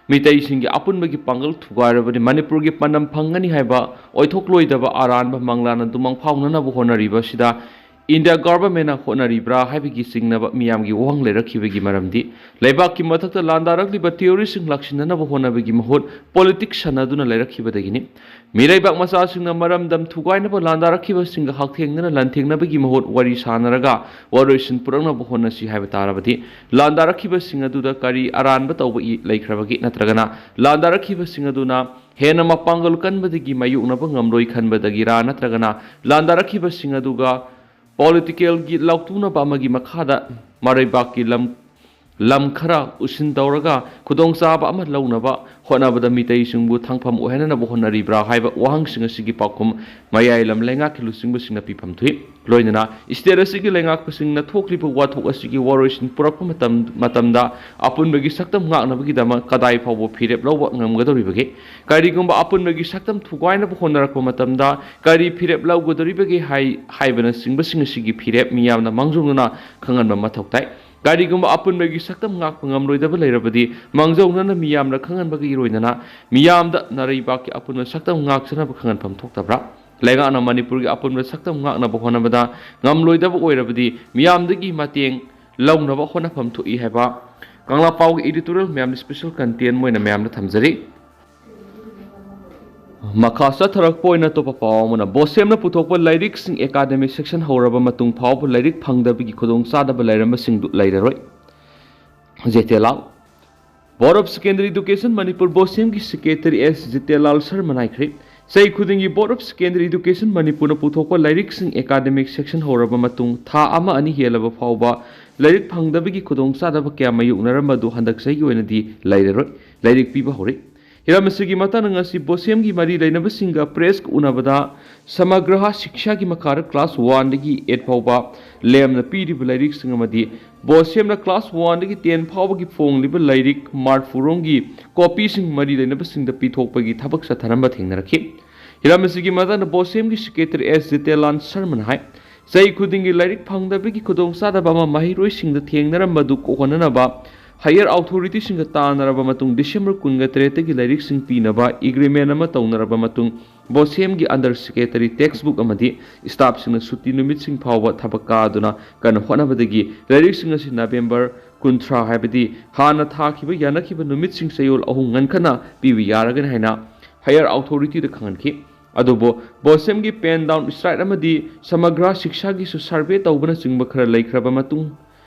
ꯃꯤꯇꯩꯁꯤꯡꯒꯤ ꯑꯄꯨꯟꯕꯒꯤ ꯄꯥꯡꯒꯜ ꯊꯨꯒꯥꯏꯔꯕꯗꯤ ꯃꯅꯤꯄꯨꯔꯒꯤ ꯄꯥꯟꯗꯝ ꯐꯪꯒꯅꯤ ꯍꯥꯏꯕ ꯑꯣꯏꯊꯣꯛꯂꯣꯏꯗꯕ ꯑꯔꯥꯟꯕ ꯃꯪꯂꯥꯟ ꯑꯗꯨ ꯃꯪꯐꯥꯎꯅꯅꯕ ꯍꯣꯠꯅꯔꯤꯕ ꯑꯁꯤꯗ ꯏꯟꯗꯤꯌꯥ ꯒꯚꯔꯟꯃꯦꯟꯅ ꯍꯣꯠꯅꯔꯤꯕ꯭ꯔꯥ ꯍꯥꯏꯕꯒꯤ ꯆꯤꯡꯅꯕ ꯃꯤꯌꯥꯝꯒꯤ ꯋꯥꯍꯪ ꯂꯩꯔꯛꯈꯤꯕꯒꯤ ꯃꯔꯝꯗꯤ ꯂꯩꯕꯥꯛꯀꯤ ꯃꯊꯛꯇ ꯂꯥꯟꯗꯥꯔꯛꯂꯤꯕ ꯊꯤꯑꯣꯔꯤꯁꯤꯡ ꯂꯥꯛꯁꯤꯟꯅꯅꯕ ꯍꯣꯠꯅꯕꯒꯤ ꯃꯍꯨꯠ ꯄꯣꯂꯤꯇꯤꯛꯁ ꯁꯥꯟꯅꯗꯨꯅ ꯂꯩꯔꯛꯈꯤꯕꯗꯒꯤꯅꯤ꯫ ꯃꯤꯔꯩꯕꯥꯛ ꯃꯆꯥꯁꯤꯡꯅ ꯃꯔꯝꯗꯝ ꯊꯨꯒꯥꯏꯅꯕ ꯂꯥꯟꯗꯥꯔꯛꯈꯤꯕꯁꯤꯡꯒ ꯍꯛꯊꯦꯡꯅꯅ ꯂꯥꯟꯊꯦꯡꯅꯕꯒꯤ ꯃꯍꯨꯠ ꯋꯥꯔꯤ ꯁꯥꯟꯅꯔꯒ ꯋꯥꯔꯣꯏꯁꯤꯟ ꯄꯨꯔꯛꯅꯕ ꯍꯣꯠꯅꯁꯤ ꯍꯥꯏꯕ ꯇꯥꯔꯕꯗꯤ ꯂꯥꯟꯗꯥꯔꯛꯈꯤꯕꯁꯤꯡ ꯑꯗꯨꯗ ꯀꯔꯤ ꯑꯔꯥꯟꯕ ꯇꯧꯕ ꯏ- ꯂꯩꯈ꯭ꯔꯕꯒꯦ? ꯅꯠꯇ꯭ꯔꯒꯅ ꯂꯥꯟꯗꯥꯔꯛꯈꯤꯕꯁꯤꯡ ꯑꯗꯨꯅ ꯍꯦꯟꯅ ꯃꯄꯥꯡꯒꯜ ꯀꯟꯕꯗꯒꯤ ꯃꯥꯌꯣꯛꯅꯕ ꯉꯝꯂꯣꯏ ꯈꯟꯕꯗꯒꯤꯔꯥ? ꯅꯠꯇ꯭ꯔꯒꯅ ꯂꯥꯟꯗꯥꯔꯛꯈꯤꯕꯁꯤꯡ ꯑꯗꯨꯒ ꯄꯣꯂꯤꯇꯤꯀꯦꯜꯒꯤ ꯂꯥꯎꯊꯣꯛꯅꯕ ꯑꯃꯒꯤ ꯃꯈꯥꯗ ꯃꯔꯩꯕꯥꯛꯀꯤ ꯂꯝ ꯂꯝ ꯈꯔ ꯎꯁꯤꯟ ꯇꯧꯔꯒ ꯈꯨꯗꯣꯡꯆꯥꯕ ꯑꯃ ꯂꯧꯅꯕ ꯍꯣꯠꯅꯕꯗ ꯃꯤꯇꯩꯁꯤꯡꯕꯨ ꯊꯥꯡꯐꯝ ꯑꯣꯏꯍꯟꯅꯅꯕ ꯍꯣꯠꯅꯔꯤꯕ꯭ꯔꯥ ꯍꯥꯏꯕ ꯋꯥꯍꯪꯁꯤꯡ ꯑꯁꯤꯒꯤ ꯄꯥꯎꯈꯨꯝ ꯃꯌꯥꯏ ꯂꯝ ꯂꯩꯉꯥꯛꯀꯤ ꯂꯨꯆꯤꯡꯕꯁꯤꯡꯅ ꯄꯤꯐꯝ ꯊꯣꯛꯏ꯫ ꯂꯣꯏꯅꯅ ꯁ꯭ꯇꯦꯠ ꯑꯁꯤꯒꯤ ꯂꯩꯉꯥꯛꯄꯁꯤꯡꯅ ꯊꯣꯛꯂꯤꯕ ꯋꯥꯊꯣꯛ ꯑꯁꯤꯒꯤ ꯋꯥꯔꯣꯏꯁꯤꯟ ꯄꯨꯔꯛꯄ ꯃꯇꯝ ꯃꯇꯝꯗ ꯑꯄꯨꯟꯕꯒꯤ ꯁꯛꯇꯝ ꯉꯥꯛꯅꯕꯒꯤꯗꯃꯛ ꯀꯗꯥꯏ ꯐꯥꯎꯕ ꯐꯤꯔꯦꯞ ꯂꯧꯕ ꯉꯝꯒꯗꯧꯔꯤꯕꯒꯦ? ꯀꯔꯤꯒꯨꯝꯕ ꯑꯄꯨꯟꯕꯒꯤ ꯁꯛꯇꯝ ꯊꯨꯒꯥꯏꯅꯕ ꯍꯣꯠꯅꯔꯛꯄ ꯃꯇꯝꯗ ꯀꯔꯤ ꯐꯤꯔꯦꯞ ꯂꯧꯒꯗꯧꯔꯤꯕꯒꯦ ꯍꯥꯏ ꯍꯥꯏꯕꯅꯆꯤꯡꯕꯁꯤꯡ ꯑꯁꯤꯒꯤ ꯐꯤꯔꯦꯞ ꯃꯤꯌꯥꯝꯅ ꯃꯥꯡꯖꯧꯅꯅ ꯈꯪꯍꯟꯕ ꯃꯊꯧ ꯇꯥꯏ꯫ ꯀꯔꯤꯒꯨꯝꯕ ꯑꯄꯨꯟꯕꯒꯤ ꯁꯛꯇꯝ ꯉꯥꯛꯄ ꯉꯝꯂꯣꯏꯗꯕ ꯂꯩꯔꯕꯗꯤ ꯃꯥꯡꯖꯧꯅꯅ ꯃꯤꯌꯥꯝꯅ ꯈꯪꯍꯟꯕꯒ ꯏꯔꯣꯏꯅꯅ ꯃꯤꯌꯥꯝꯗ ꯅꯔꯩꯕꯥꯛꯀꯤ ꯑꯄꯨꯟꯕ ꯁꯛꯇꯝ ꯉꯥꯛꯆꯅꯕ ꯈꯪꯍꯟꯐꯝ ꯊꯣꯛꯇꯕ꯭ꯔꯥ? ꯂꯩꯉꯥꯛꯅ ꯃꯅꯤꯄꯨꯔꯒꯤ ꯑꯄꯨꯟꯕ ꯁꯛꯇꯝ ꯉꯥꯛꯅꯕ ꯍꯣꯠꯅꯕꯗ ꯉꯝꯂꯣꯏꯗꯕ ꯑꯣꯏꯔꯕꯗꯤ ꯃꯤꯌꯥꯝꯗꯒꯤ ꯃꯇꯦꯡ ꯂꯧꯅꯕ ꯍꯣꯠꯅꯐꯝ ꯊꯣꯛꯏ ꯍꯥꯏꯕ ꯀꯪꯂꯥ ꯄꯥꯎꯒꯤ editorial ꯃꯌꯥꯝꯗ special content ꯑꯣꯏꯅ ꯃꯌꯥꯝꯗ ꯊꯝꯖꯔꯤ꯫ ꯃꯈꯥ ꯆꯠꯊꯔꯛꯄ ꯑꯣꯏꯅ ꯑꯇꯣꯞꯄ ꯄꯥꯎ ꯑꯃꯅ ꯕꯣꯁꯦꯝꯅ ꯄꯨꯊꯣꯛꯄ ꯂꯥꯏꯔꯤꯛꯁꯤꯡ academic section ꯍꯧꯔꯕ ꯃꯇꯨꯡ ꯐꯥꯎꯕ ꯂꯥꯏꯔꯤꯛ ꯐꯪꯗꯕꯒꯤ ꯈꯨꯗꯣꯡꯆꯥꯗꯕ ꯂꯩꯔꯝꯕꯁꯤꯡꯗꯨ ꯂꯩꯔꯔꯣꯏ꯫ ꯖꯦꯇꯦꯂꯥꯜ꯫ Board of Secondary Education Manipur ꯕꯣꯁꯦꯝꯒꯤ secretary ꯑꯦꯁ ꯖꯤꯇꯦꯂꯥꯜ ꯁꯔꯃꯅ ꯍꯥꯏꯈ꯭ꯔꯦ, ꯆꯍꯤ ꯈꯨꯗꯤꯡꯒꯤ Board of Secondary Education ꯃꯅꯤꯄꯨꯔꯅ ꯄꯨꯊꯣꯛꯄ ꯂꯥꯏꯔꯤꯛꯁꯤꯡ academic section ꯍꯧꯔꯕ ꯃꯇꯨꯡ ꯊꯥ ꯑꯃ ꯑꯅꯤ ꯍꯦꯜꯂꯕ ꯐꯥꯎꯕ ꯂꯥꯏꯔꯤꯛ ꯐꯪꯗꯕꯒꯤ ꯈꯨꯗꯣꯡꯆꯥꯗꯕ ꯀꯌꯥ ꯃꯥꯌꯣꯛꯅꯔꯝꯕ ꯑꯗꯨ ꯍꯟꯗꯛ ꯆꯍꯤꯒꯤ ꯑꯣꯏꯅꯗꯤ ꯂꯩꯔꯔꯣꯏ꯫ ꯂꯥꯏꯔꯤꯛ ꯄꯤꯕ ꯍꯧꯔꯦ꯫ ꯍꯤꯔꯝ ꯑꯁꯤꯒꯤ ꯃꯇꯥꯡꯗ ꯉꯁꯤ ꯕꯣꯁꯦꯝꯒꯤ ꯃꯔꯤ ꯂꯩꯅꯕꯁꯤꯡꯒ press ꯎꯅꯕꯗ ꯁꯃꯒ꯭ꯔꯍ ꯁꯤꯛꯁꯥꯒꯤ ꯃꯈꯥꯗ class one ꯗꯒꯤ eight ꯐꯥꯎꯕ ꯂꯦꯝꯅ ꯄꯤꯔꯤꯕ ꯂꯥꯏꯔꯤꯛꯁꯤꯡ ꯑꯃꯗꯤ ꯕꯣꯁꯦꯝꯅ class one ꯗꯒꯤ ten ꯐꯥꯎꯕꯒꯤ ꯐꯣꯡꯂꯤꯕ ꯂꯥꯏꯔꯤꯛ ꯃꯥꯔꯐꯨꯔꯣꯝꯒꯤ copy ꯁꯤꯡ ꯃꯔꯤ ꯂꯩꯅꯕꯁꯤꯡꯗ ꯄꯤꯊꯣꯛꯄꯒꯤ ꯊꯕꯛ ꯆꯠꯊꯔꯝꯕ ꯊꯦꯡꯅꯔꯛꯈꯤ꯫ ꯍꯤꯔꯝ ꯑꯁꯤꯒꯤ ꯃꯇꯥꯡꯗ ꯕꯣꯁꯦꯝꯒꯤ secretary ꯑꯦꯁ ꯖꯤꯇꯦꯂꯥꯜ ꯁꯔꯃꯅ ꯍꯥꯏ, ꯆꯍꯤ ꯈꯨꯗꯤꯡꯒꯤ ꯂꯥꯏꯔꯤꯛ ꯐꯪꯗꯕꯒꯤ ꯈꯨꯗꯣꯡꯆꯥꯗꯕ ꯑꯃ ꯃꯍꯩꯔꯣꯏꯁꯤꯡꯗ ꯊꯦꯡꯅꯔꯝꯕꯗꯨ ꯀꯣꯛꯍꯟꯅꯅꯕ Higher authorityꯁꯤꯡꯒ ꯇꯥꯟꯅꯔꯕ ꯃꯇꯨꯡ, December ꯀꯨꯟꯒ ꯇꯔꯦꯠꯇꯒꯤ ꯂꯥꯏꯔꯤꯛꯁꯤꯡ ꯄꯤꯅꯕ agreement ꯑꯃ ꯇꯧꯅꯔꯕ ꯃꯇꯨꯡ, BOSEMꯒꯤ under secretary textbook ꯑꯃꯗꯤ staffꯁꯤꯡꯅ ꯁꯨꯇꯤ ꯅꯨꯃꯤꯠꯁꯤꯡ ꯐꯥꯎꯕ ꯊꯕꯛ ꯀꯥꯗꯨꯅ ꯀꯟꯅ ꯍꯣꯠꯅꯕꯗꯒꯤ ꯂꯥꯏꯔꯤꯛꯁꯤꯡ ꯑꯁꯤ November ꯀꯨꯟꯊ꯭ꯔꯥ, ꯍꯥꯏꯕꯗꯤ ꯍꯥꯟꯅ ꯊꯥꯈꯤꯕ ꯌꯥꯅꯈꯤꯕ ꯅꯨꯃꯤꯠꯁꯤꯡ ꯆꯌꯣꯜ ꯑꯍꯨꯝ ꯉꯟꯈꯠꯅ ꯄꯤꯕ ꯌꯥꯔꯒꯅꯤ ꯍꯥꯏꯅ higher authorityꯗ ꯈꯪꯍꯟꯈꯤ꯫ ꯑꯗꯨꯕꯨ BOSEMꯒꯤ pen down strike ꯑꯃꯗꯤ ꯁꯃꯒ꯭ꯔꯥ ꯁꯤꯛꯁꯥꯒꯤꯁꯨ survey ꯇꯧꯕꯅꯆꯤꯡꯕ ꯈꯔ ꯂꯩꯈ꯭ꯔꯕ ꯃꯇꯨꯡ,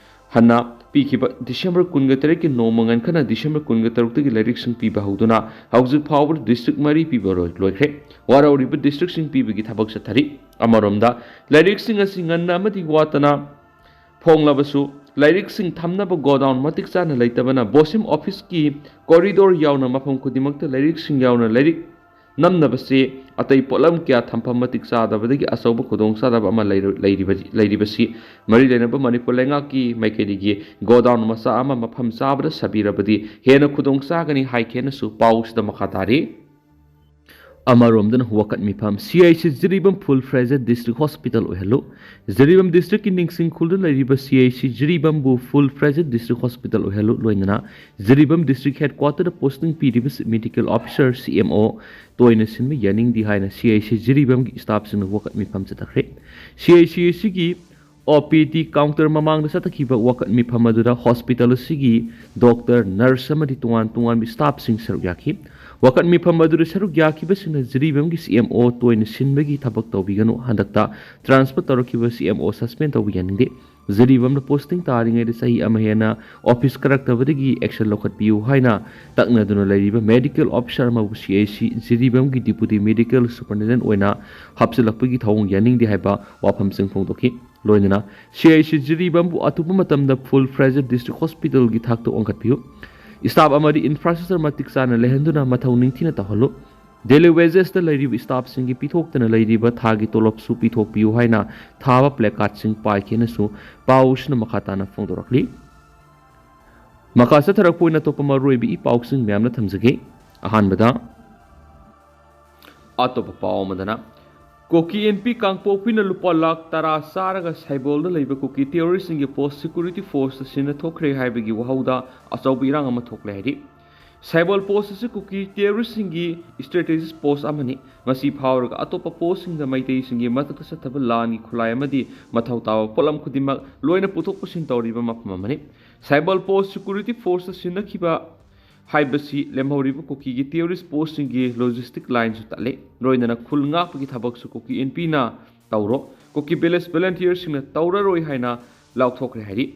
ꯍꯟꯅ ꯄꯤꯈꯤꯕ December ꯀꯨꯟꯒ ꯇꯔꯦꯠꯀꯤ ꯅꯣꯡꯃ ꯉꯟꯈꯠꯅ December ꯀꯨꯟꯒ ꯇꯔꯨꯛꯇꯒꯤ ꯂꯥꯏꯔꯤꯛꯁꯤꯡ ꯄꯤꯕ ꯍꯧꯗꯨꯅ ꯍꯧꯖꯤꯛ ꯐꯥꯎꯕꯗ district ꯃꯔꯤ ꯄꯤꯕ ꯂꯣꯏ-, ꯂꯣꯏꯈ꯭ꯔꯦ꯫ ꯋꯥꯔꯧꯔꯤꯕ districtꯁꯤꯡ ꯄꯤꯕꯒꯤ ꯊꯕꯛ ꯆꯠꯊꯔꯤ꯫ ꯑꯃꯔꯣꯝꯗ, ꯂꯥꯏꯔꯤꯛꯁꯤꯡ ꯑꯁꯤ ꯉꯟꯅ ꯑꯃꯗꯤ ꯋꯥꯠꯇꯅ ꯐꯣꯡꯂꯕꯁꯨ, ꯂꯥꯏꯔꯤꯛꯁꯤꯡ ꯊꯝꯅꯕ godown ꯃꯇꯤꯛ ꯆꯥꯅ ꯂꯩꯇꯕꯅ BOSEM officeꯀꯤ corridor ꯌꯥꯎꯅ ꯃꯐꯝ ꯈꯨꯗꯤꯡꯃꯛꯇ ꯂꯥꯏꯔꯤꯛꯁꯤꯡ ꯌꯥꯎꯅ ꯂꯥꯏꯔꯤꯛ ꯅꯝꯅꯕꯁꯤ ꯑꯇꯩ ꯄꯣꯠꯂꯝ ꯀꯌꯥ ꯊꯝꯐꯝ ꯃꯇꯤꯛ ꯆꯥꯗꯕꯗꯒꯤ ꯑꯆꯧꯕ ꯈꯨꯗꯣꯡꯆꯥꯗꯕ ꯑꯃ ꯂꯩꯔ-, ꯂꯩꯔꯤꯕ-, ꯂꯩꯔꯤꯕꯁꯤ ꯃꯔꯤ ꯂꯩꯅꯕ ꯃꯅꯤꯄꯨꯔ ꯂꯩꯉꯥꯛꯀꯤ ꯃꯥꯏꯀꯩꯗꯒꯤ godown ꯃꯆꯥ ꯑꯃ ꯃꯐꯝ ꯆꯥꯕꯗ ꯁꯥꯕꯤꯔꯕꯗꯤ ꯍꯦꯟꯅ ꯈꯨꯗꯣꯡ ꯆꯥꯒꯅꯤ ꯍꯥꯏꯈꯤ ꯍꯥꯏꯅꯁꯨ ꯄꯥꯎꯁꯤꯗ ꯃꯈꯥ ꯇꯥꯔꯤ꯫ ꯑꯃꯔꯣꯝꯗꯅ ꯋꯥꯀꯠ ꯃꯤꯐꯝ, CHC Jiribam full fledged district hospital ꯑꯣꯏꯍꯜꯂꯨ꯫ Jiribam districtꯀꯤ ꯅꯤꯡꯁꯤꯡ ꯈꯨꯜꯗ ꯂꯩꯔꯤꯕ CHC ꯖꯤꯔꯤꯕꯥꯝꯕꯨ full fledged district hospital ꯑꯣꯏꯍꯜꯂꯨ꯫ ꯂꯣꯏꯅꯅ ꯖꯤꯔꯤꯕꯥꯝ district headquarterꯗ posting ꯄꯤꯔꯤꯕ medical officer, CMO, ꯇꯣꯏꯅ ꯁꯤꯟꯕ ꯌꯥꯅꯤꯡꯗꯦ ꯍꯥꯏꯅ CHC ꯖꯤꯔꯤꯕꯥꯝꯒꯤ staffꯁꯤꯡꯅ ꯋꯥꯀꯠ ꯃꯤꯐꯝ ꯆꯠꯊꯈ꯭ꯔꯦ꯫ CHC ꯑꯁꯤꯒꯤ OPD counter ꯃꯃꯥꯡꯗ ꯆꯠꯊꯈꯤꯕ ꯋꯥꯀꯠ ꯃꯤꯐꯝ ꯑꯗꯨꯗ hospital ꯑꯁꯤꯒꯤ doctor, nurse ꯑꯃꯗꯤ ꯇꯣꯉꯥꯟ ꯇꯣꯉꯥꯟꯕ staffꯁꯤꯡ ꯁꯔꯨꯛ ꯌꯥꯈꯤ꯫ ꯋꯥꯀꯠ ꯃꯤꯐꯝ ꯑꯗꯨꯗ ꯁꯔꯨꯛ ꯌꯥꯈꯤꯕꯁꯤꯡꯅ ꯖꯤꯔꯤꯕꯥꯝꯒꯤ CMO ꯇꯣꯏꯅ ꯁꯤꯟꯕꯒꯤ ꯊꯕꯛ ꯇꯧꯕꯤꯒꯅꯨ, ꯍꯟꯗꯛꯇ transfer ꯇꯧꯔꯛꯈꯤꯕ CMO suspend ꯇꯧꯕ ꯌꯥꯅꯤꯡꯗꯦ, ꯖꯤꯔꯤꯕꯥꯝꯗ posting ꯇꯥꯔꯤꯉꯩꯗ ꯆꯍꯤ ꯑꯃ ꯍꯦꯟꯅ office ꯀꯥꯔꯛꯇꯕꯗꯒꯤ action ꯂꯧꯈꯠꯄꯤꯌꯨ ꯍꯥꯏꯅ ꯇꯛꯅꯗꯨꯅ ꯂꯩꯔꯤꯕ medical officer ꯑꯃꯕꯨ CHC ꯖꯤꯔꯤꯕꯥꯝꯒꯤ deputy medical superintendent ꯑꯣꯏꯅ ꯍꯥꯞꯆꯤꯜꯂꯛꯄꯒꯤ ꯊꯧꯑꯣꯡ ꯌꯥꯅꯤꯡꯗꯦ ꯍꯥꯏꯕ ꯋꯥꯐꯝꯁꯤꯡ ꯐꯣꯡꯗꯣꯛꯈꯤ꯫ ꯂꯣꯏꯅꯅ CHC ꯖꯤꯔꯤꯕꯥꯝꯕꯨ ꯑꯇꯣꯞꯄ ꯃꯇꯝꯗ full fledged district hospitalꯒꯤ ꯊꯥꯛꯇ ꯋꯥꯡꯈꯠꯄꯤꯌꯨ꯫ Staff ꯑꯃꯗꯤ infrastructure ꯃꯇꯤꯛ ꯆꯥꯅ ꯂꯩꯍꯟꯗꯨꯅ ꯃꯊꯧ ꯅꯤꯡꯊꯤꯅ ꯇꯧꯍꯜꯂꯨ꯫ Daily wagesꯇ ꯂꯩꯔꯤꯕ staffꯁꯤꯡꯒꯤ ꯄꯤꯊꯣꯛꯇꯅ ꯂꯩꯔꯤꯕ ꯊꯥꯒꯤ ꯇꯣꯂꯣꯞꯁꯨ ꯄꯤꯊꯣꯛꯄꯤꯌꯨ ꯍꯥꯏꯅ ꯊꯥꯕ placardꯁꯤꯡ ꯄꯥꯏꯈꯤ ꯍꯥꯏꯅꯁꯨ ꯄꯥꯎꯁꯤꯅ ꯃꯈꯥ ꯇꯥꯅ ꯐꯣꯡꯗꯣꯔꯛꯂꯤ꯫ ꯃꯈꯥ ꯆꯠꯊꯔꯛꯄ ꯑꯣꯏꯅ ꯑꯇꯣꯞꯄ ꯃꯔꯨꯑꯣꯏꯕ ꯏ ꯄꯥꯎꯁꯤꯡ ꯃꯌꯥꯝꯅ ꯊꯝꯖꯒꯦ꯫ ꯑꯍꯥꯟꯕꯗ, ꯑꯇꯣꯞꯄ ꯄꯥꯎ ꯑꯃꯗꯅ, ꯀꯨꯀꯤ ꯑꯦꯟ ꯄꯤ ꯀꯥꯡꯄꯣꯛꯄꯤꯅ ꯂꯨꯄꯥ ꯂꯥꯈ ꯇꯔꯥ ꯆꯥꯔꯒ ꯁꯥꯏꯕꯣꯜꯗ ꯂꯩꯕ ꯀꯨꯀꯤ ꯇꯦꯔꯣꯔꯤꯁꯁꯤꯡꯒꯤ ꯄꯣꯁ ꯁꯦꯀ꯭ꯌꯨꯔꯤꯇꯤ ꯐꯣꯔꯁꯇ ꯁꯤꯟꯅ ꯊꯣꯛꯈ꯭ꯔꯦ ꯍꯥꯏꯕꯒꯤ ꯋꯥꯍꯧꯗ ꯑꯆꯧꯕ ꯏꯔꯥꯡ ꯑꯃ ꯊꯣꯛꯂꯦ ꯍꯥꯏꯔꯤ꯫ ꯁꯥꯏꯕꯣꯜ ꯄꯣꯁ ꯑꯁꯤ ꯀꯨꯀꯤ ꯇꯦꯔꯣꯔꯤꯁꯁꯤꯡꯒꯤ ꯏꯁꯇ꯭ꯔꯦꯇꯦꯖꯤꯁ ꯄꯣꯁ ꯑꯃꯅꯤ꯫ ꯃꯁꯤ ꯐꯥꯎꯔꯒ ꯑꯇꯣꯞꯄ ꯄꯣꯁꯁꯤꯡꯗ ꯃꯩꯇꯩꯁꯤꯡꯒꯤ ꯃꯊꯛꯇ ꯆꯠꯊꯕ ꯂꯥꯟꯒꯤ ꯈꯨꯠꯂꯥꯏ ꯑꯃꯗꯤ ꯃꯊꯧ ꯇꯥꯕ ꯄꯣꯠꯂꯝ ꯈꯨꯗꯤꯡꯃꯛ ꯂꯣꯏꯅ ꯄꯨꯊꯣꯛ ꯄꯨꯁꯤꯟ ꯇꯧꯔꯤꯕ ꯃꯐꯝ ꯑꯃꯅꯤ꯫ ꯁꯥꯏꯕꯣꯜ ꯄꯣꯁ ꯁꯦꯀ꯭ꯌꯨꯔꯤꯇꯤ ꯐꯣꯔꯁꯇ ꯁꯤꯟꯅꯈꯤꯕ ꯍꯥꯏꯕꯁꯤ ꯂꯦꯝꯍꯧꯔꯤꯕ ꯀꯨꯀꯤꯒꯤ ꯇꯦꯔꯣꯔꯤꯁ ꯄꯣꯁꯁꯤꯡꯒꯤ ꯂꯣꯖꯤꯁꯇꯤꯛ ꯂꯥꯏꯟꯁꯨ ꯇꯠꯂꯤ꯫ ꯂꯣꯏꯅꯅ ꯈꯨꯜ ꯉꯥꯛꯄꯒꯤ ꯊꯕꯛꯁꯨ ꯀꯨꯀꯤ ꯑꯦꯟ ꯄꯤꯅ ꯇꯧꯔꯣ, ꯀꯨꯀꯤ ꯚꯤꯂꯦꯖ ꯚꯣꯂꯟꯇꯤꯌꯔꯁꯤꯡꯅ ꯇꯧꯔꯔꯣꯏ ꯍꯥꯏꯅ ꯂꯥꯎꯊꯣꯛꯈ꯭ꯔꯦ ꯍꯥꯏꯔꯤ꯫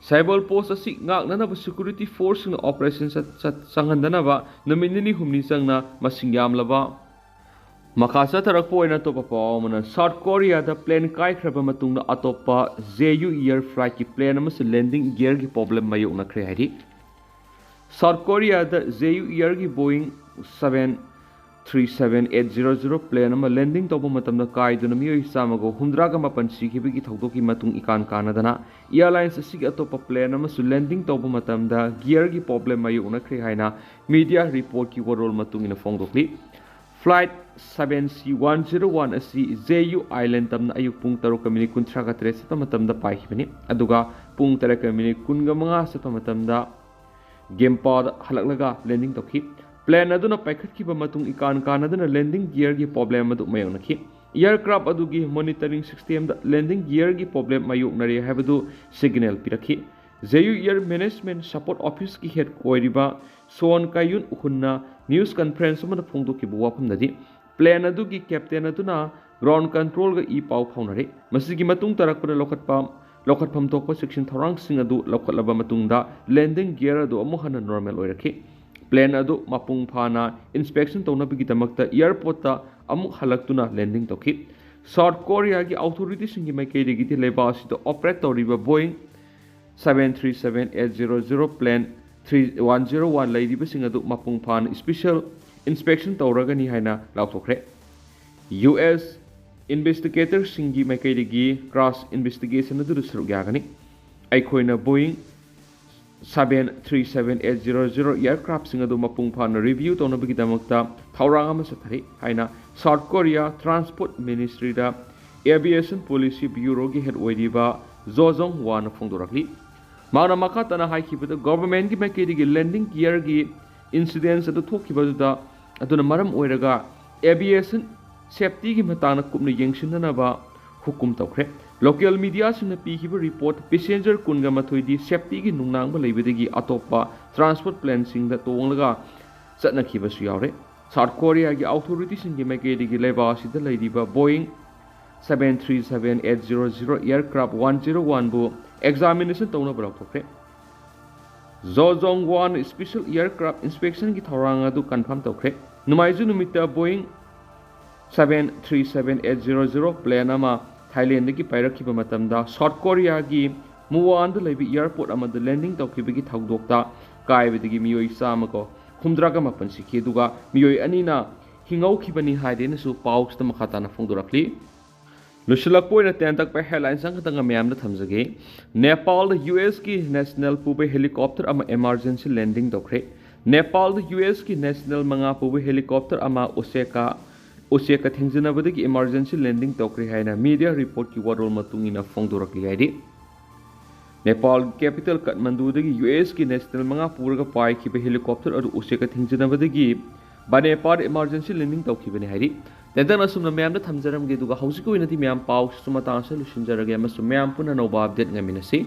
ꯁꯥꯏꯕꯣꯜ ꯄꯣꯁ ꯑꯁꯤ ꯉꯥꯛꯅꯅꯕ ꯁꯦꯀ꯭ꯌꯨꯔꯤꯇꯤ ꯐꯣꯔꯁꯁꯤꯡꯅ ꯑꯣꯄꯔꯦꯁꯟ ꯆꯠ-, ꯆꯠ-, ꯆꯪꯍꯟꯗꯅꯕ ꯅꯨꯃꯤꯠ ꯅꯤꯅꯤ ꯍꯨꯝꯅꯤ ꯆꯪꯅ ꯃꯁꯤꯡ ꯌꯥꯝꯂꯕ ꯃꯈꯥ ꯆꯠꯊꯔꯛꯄ ꯑꯣꯏꯅ ꯑꯇꯣꯞꯄ ꯄꯥꯎ ꯑꯃꯅ, ꯁꯥꯎꯠ ꯀꯣꯔꯤꯌꯥꯗ ꯄ꯭ꯂꯦꯟ ꯀꯥꯏꯈ꯭ꯔꯕ ꯃꯇꯨꯡꯗ ꯑꯇꯣꯞꯄ ꯖꯦ ꯌꯨ ꯏꯌꯔ ꯐ꯭ꯂꯥꯏꯠꯀꯤ ꯄ꯭ꯂꯦꯟ ꯑꯃꯁꯨ ꯂꯦꯟꯗꯤꯡ ꯒꯤꯌꯔꯒꯤ ꯄ꯭ꯔꯣꯕ꯭ꯂꯦꯝ ꯃꯥꯌꯣꯛꯅꯈ꯭ꯔꯦ ꯍꯥꯏꯔꯤ꯫ ꯁꯥꯎꯠ ꯀꯣꯔꯤꯌꯥꯗ ꯖꯦ ꯌꯨ ꯏꯌꯔꯒꯤ Boeing seven three seven eight zero zero plane ꯑꯃ ꯂꯦꯟꯗꯤꯡ ꯇꯧꯕ ꯃꯇꯝꯗ ꯀꯥꯏꯗꯨꯅ ꯃꯤꯑꯣꯏ ꯆꯥꯝꯃꯒ ꯍꯨꯝꯗ꯭ꯔꯥꯒ ꯃꯥꯄꯟ ꯁꯤꯈꯤꯕꯒꯤ ꯊꯧꯗꯣꯛꯀꯤ ꯃꯇꯨꯡ ꯏꯀꯥꯟ ꯀꯥꯟꯅꯗꯅ, ꯑꯦꯌꯔꯂꯥꯏꯟꯁ ꯑꯁꯤꯒꯤ ꯑꯇꯣꯞꯄ ꯄ꯭ꯂꯦꯟ ꯑꯃꯁꯨ ꯂꯦꯟꯗꯤꯡ ꯇꯧꯕ ꯃꯇꯝꯗ ꯒꯤꯌꯔꯒꯤ ꯄ꯭ꯔꯣꯕ꯭ꯂꯦꯝ ꯃꯥꯌꯣꯛꯅꯈ꯭ꯔꯦ ꯍꯥꯏꯅ ꯃꯤꯗꯤꯌꯥ ꯔꯤꯄꯣꯔꯠꯀꯤ ꯋꯥꯔꯣꯜ ꯃꯇꯨꯡ ꯏꯟꯅ ꯐꯣꯡꯗꯣꯛꯂꯤ꯫ ꯐ꯭ꯂꯥꯏꯠ ꯁꯚꯦꯟ ꯁꯤ ꯋꯥꯟ ꯖꯤꯔꯣ ꯋꯥꯟ ꯑꯁꯤ ꯖꯦ ꯌꯨ ꯑꯥꯏꯂꯦꯟ ꯇꯝꯅ ꯑꯌꯨꯛ ꯄꯨꯡ ꯇꯔꯨꯛꯀ ꯃꯤꯅꯤꯠ ꯀꯨꯟꯊ꯭ꯔꯥꯒ ꯇꯔꯦꯠ ꯆꯠꯄ ꯃꯇꯝꯗ ꯄꯥꯏꯈꯤꯕꯅꯤ, ꯑꯗꯨꯒ ꯄꯨꯡ ꯇꯔꯦꯠꯀ ꯃꯤꯅꯤꯠ ꯀꯨꯟꯒ ꯃꯉꯥ ꯆꯠꯄ ꯃꯇꯝꯗ ꯒꯦꯝꯄꯥꯗ ꯍꯜꯂꯛꯂꯒ ꯂꯦꯟꯗꯤꯡ ꯇꯧꯈꯤ꯫ ꯄ꯭ꯂꯦꯟ ꯑꯗꯨꯅ ꯄꯥꯏꯈꯠꯈꯤꯕ ꯃꯇꯨꯡ ꯏꯀꯥꯟ ꯀꯥꯟꯅꯗꯅ ꯂꯦꯟꯗꯤꯡ ꯒꯤꯌꯔꯒꯤ ꯄ꯭ꯔꯣꯕ꯭ꯂꯦꯝ ꯑꯗꯨ ꯃꯥꯌꯣꯛꯅꯈꯤ꯫ ꯑꯦꯌꯔꯀ꯭ꯔꯥꯐ ꯑꯗꯨꯒꯤ ꯃꯣꯅꯤꯇꯔꯤꯡ ꯁꯤꯁꯇꯦꯝꯗ ꯂꯦꯟꯗꯤꯡ ꯒꯤꯌꯔꯒꯤ ꯄ꯭ꯔꯣꯕ꯭ꯂꯦꯝ ꯃꯥꯌꯣꯛꯅꯔꯦ ꯍꯥꯏꯕꯗꯨ ꯁꯤꯒꯅꯦꯜ ꯄꯤꯔꯛꯈꯤ꯫ Jeju air management support ꯑꯣꯐꯤꯁꯀꯤ ꯍꯦꯗ ꯑꯣꯏꯔꯤꯕ ꯁꯣꯟ ꯀꯥꯌꯨꯟ ꯎꯍꯨꯟꯅ ꯅ꯭ꯌꯨꯁ ꯀꯟꯐꯔꯦꯟꯁ ꯑꯃꯗ ꯐꯣꯡꯗꯣꯛꯈꯤꯕ ꯋꯥꯐꯝꯗꯗꯤ, ꯄ꯭ꯂꯦꯟ ꯑꯗꯨꯒꯤ ꯀꯦꯞꯇꯦꯟ ꯑꯗꯨꯅ ꯒ꯭ꯔꯥꯎꯟ ꯀꯟꯇ꯭ꯔꯣꯜꯒ ꯏ ꯄꯥꯎ ꯐꯥꯎꯅꯔꯦ꯫ ꯃꯁꯤꯒꯤ ꯃꯇꯨꯡ ꯇꯥꯔꯛꯄꯗ ꯂꯧꯈꯠꯄ, ꯂꯧꯈꯠꯐꯝ ꯊꯣꯛꯄ ꯆꯦꯛꯁꯤꯟ ꯊꯧꯔꯥꯡꯁꯤꯡ ꯑꯗꯨ ꯂꯧꯈꯠꯂꯕ ꯃꯇꯨꯡꯗ ꯂꯦꯟꯗꯤꯡ ꯒꯤꯌꯔ ꯑꯗꯨ ꯑꯃꯨꯛ ꯍꯟꯅ ꯅꯣꯔꯃꯦꯜ ꯑꯣꯏꯔꯛꯈꯤ꯫ ꯄ꯭ꯂꯦꯟ ꯑꯗꯨ ꯃꯄꯨꯡ ꯐꯥꯅ ꯏꯟꯁꯄꯦꯛꯁꯟ ꯇꯧꯅꯕꯒꯤꯗꯃꯛꯇ ꯑꯦꯌꯔꯄꯣꯔꯠꯇ ꯑꯃꯨꯛ ꯍꯜꯂꯛꯇꯨꯅ ꯂꯦꯟꯗꯤꯡ ꯇꯧꯈꯤ꯫ ꯁꯥꯎꯠ ꯀꯣꯔꯤꯌꯥꯒꯤ ꯑꯣꯊꯣꯔꯤꯇꯤꯁꯤꯡꯒꯤ ꯃꯥꯏꯀꯩꯗꯒꯤꯗꯤ ꯂꯩꯕꯥꯛ ꯑꯁꯤꯗ ꯑꯣꯄꯔꯦꯠ ꯇꯧꯔꯤꯕ Boeing seven three seven eight zero zero plane three one zero one ꯂꯩꯔꯤꯕꯁꯤꯡ ꯑꯗꯨ ꯃꯄꯨꯡ ꯐꯥꯅ ꯏꯁꯄꯤꯁꯦꯜ ꯏꯟꯁꯄꯦꯛꯁꯟ ꯇꯧꯔꯒꯅꯤ ꯍꯥꯏꯅ ꯂꯥꯎꯊꯣꯛꯈ꯭ꯔꯦ꯫ ꯌꯨ ꯑꯦꯁ ꯏꯟꯚꯦꯁꯇꯤꯒꯦꯇꯔꯁꯤꯡꯒꯤ ꯃꯥꯏꯀꯩꯗꯒꯤ ꯀ꯭ꯔꯥꯁ ꯏꯟꯚꯦꯁꯇꯤꯒꯦꯁꯟ ꯑꯗꯨꯗ ꯁꯔꯨꯛ ꯌꯥꯒꯅꯤ꯫ ꯑꯩꯈꯣꯏꯅ ꯕꯣꯏꯡ seven three seven eight zero zero aircraftꯁꯤꯡ ꯑꯗꯨ ꯃꯄꯨꯡ ꯐꯥꯅ review ꯇꯧꯅꯕꯒꯤꯗꯃꯛꯇ ꯊꯧꯔꯥꯡ ꯑꯃ ꯆꯠꯊꯔꯤ ꯍꯥꯏꯅ South Korea Transport Ministryꯗ Aviation Policy Bureauꯒꯤ head ꯑꯣꯏꯔꯤꯕ ꯖꯣ ꯖꯣꯡ ꯋꯥꯅ ꯐꯣꯡꯗꯣꯔꯛꯂꯤ꯫ ꯃꯍꯥꯛꯅ ꯃꯈꯥ ꯇꯥꯅ ꯍꯥꯏꯈꯤꯕꯗ, governmentꯀꯤ ꯃꯥꯏꯀꯩꯗꯒꯤ landing gearꯒꯤ incidents ꯑꯗꯨ ꯊꯣꯛꯈꯤꯕꯗꯨꯗ ꯑꯗꯨꯅ ꯃꯔꯝ ꯑꯣꯏꯔꯒ aviation safetyꯒꯤ ꯃꯇꯥꯡꯗ ꯀꯨꯞꯅ ꯌꯦꯡꯁꯤꯟꯅꯅꯕ ꯍꯨꯀꯨꯝ ꯇꯧꯈ꯭ꯔꯦ꯫ Local mediaꯁꯤꯡꯅ ꯄꯤꯈꯤꯕ report, passenger ꯀꯨꯟꯒ ꯃꯥꯊꯣꯏꯗꯤ safetyꯒꯤ ꯅꯨꯡꯅꯥꯡꯕ ꯂꯩꯕꯗꯒꯤ ꯑꯇꯣꯞꯄ transport planeꯁꯤꯡꯗ ꯇꯣꯡꯂꯒ ꯆꯠꯅꯈꯤꯕꯁꯨ ꯌꯥꯎꯔꯦ꯫ South Koreaꯒꯤ authorityꯁꯤꯡꯒꯤ ꯃꯥꯏꯀꯩꯗꯒꯤ ꯂꯩꯕꯥꯛ ꯑꯁꯤꯗ ꯂꯩꯔꯤꯕ Boeing seven three seven eight zero zero aircraft one zero oneꯕꯨ examination ꯇꯧꯅꯕ ꯂꯧꯊꯣꯛꯈ꯭ꯔꯦ꯫ ꯖꯣ ꯖꯣꯡ ꯋꯥꯟ special aircraft inspectionꯒꯤ ꯊꯧꯔꯥꯡ ꯑꯗꯨ confirm ꯇꯧꯈ꯭ꯔꯦ꯫ ꯅꯣꯡꯃꯥꯏꯖꯤꯡ ꯅꯨꯃꯤꯠꯇ Boeing seven three seven eight zero zero plane ꯑꯃ Thailandꯗꯒꯤ ꯄꯥꯏꯔꯛꯈꯤꯕ ꯃꯇꯝꯗ South Koreaꯒꯤ ꯃꯨꯋꯥꯟꯗ ꯂꯩꯕ airport ꯑꯃꯗ landing ꯇꯧꯈꯤꯕꯒꯤ ꯊꯧꯗꯣꯛꯇ ꯀꯥꯏꯕꯗꯒꯤ ꯃꯤꯑꯣꯏ ꯆꯥꯝꯃꯒ ꯍꯨꯝꯗ꯭ꯔꯥꯒ ꯃꯥꯄꯟ ꯁꯤꯈꯤ, ꯑꯗꯨꯒ ꯃꯤꯑꯣꯏ ꯑꯅꯤꯅ ꯍꯤꯡꯍꯧꯈꯤꯕꯅꯤ ꯍꯥꯏꯗꯦꯅꯁꯨ ꯄꯥꯎꯁꯤꯗ ꯃꯈꯥ ꯇꯥꯅ ꯐꯣꯡꯗꯣꯔꯛꯂꯤ꯫ ꯂꯣꯏꯁꯤꯜꯂꯛꯄ ꯑꯣꯏꯅ ꯇꯦꯟꯇꯛꯄ headlines ꯑꯃꯈꯛꯇꯪꯒ ꯃꯌꯥꯝꯗ ꯊꯝꯖꯒꯦ꯫ ꯅꯦꯄꯥꯜꯗ USꯀꯤ national ꯄꯨꯕ helicopter ꯑꯃ emergency landing ꯇꯧꯈ꯭ꯔꯦ꯫ ꯅꯦꯄꯥꯜꯗ USꯀꯤ national ꯃꯉꯥ ꯄꯨꯕ helicopter ꯑꯃ ꯎꯆꯦꯀꯥ ꯎꯆꯦꯛꯀ ꯊꯦꯡꯖꯤꯟꯅꯕꯗꯒꯤ emergency landing ꯇꯧꯈ꯭ꯔꯦ ꯍꯥꯏꯅ media reportꯀꯤ ꯋꯥꯔꯣꯜ ꯃꯇꯨꯡ ꯏꯟꯅ ꯐꯣꯡꯗꯣꯔꯛꯂꯤ ꯍꯥꯏꯔꯤ꯫ ꯅꯦꯄꯥꯜꯒꯤ capital ꯀꯥꯊꯃꯟꯗꯨꯗꯒꯤ USꯀꯤ national ꯃꯉꯥ ꯄꯨꯔꯒ ꯄꯥꯏꯈꯤꯕ helicopter ꯑꯗꯨ ꯎꯆꯦꯛꯀ ꯊꯦꯡꯖꯤꯟꯅꯕꯗꯒꯤ ꯕꯅꯦꯄꯥꯜ emergency landing ꯇꯧꯈꯤꯕꯅꯤ ꯍꯥꯏꯔꯤ꯫ ꯇꯦꯟꯇꯛꯅ ꯑꯁꯨꯝꯅ ꯃꯌꯥꯝꯗ ꯊꯝꯖꯔꯝꯒꯦ, ꯑꯗꯨꯒ ꯍꯧꯖꯤꯛꯀꯤ ꯑꯣꯏꯅꯗꯤ ꯃꯌꯥꯝ ꯄꯥꯎꯁꯤꯁꯨ ꯃꯇꯥꯡ ꯑꯁꯤꯗ ꯂꯣꯏꯁꯤꯟꯖꯔꯒꯦ ꯑꯃꯁꯨꯡ ꯃꯌꯥꯝ ꯄꯨꯟꯅ ꯑꯅꯧꯕ update ꯉꯥꯏꯃꯤꯟꯅꯁꯤ꯫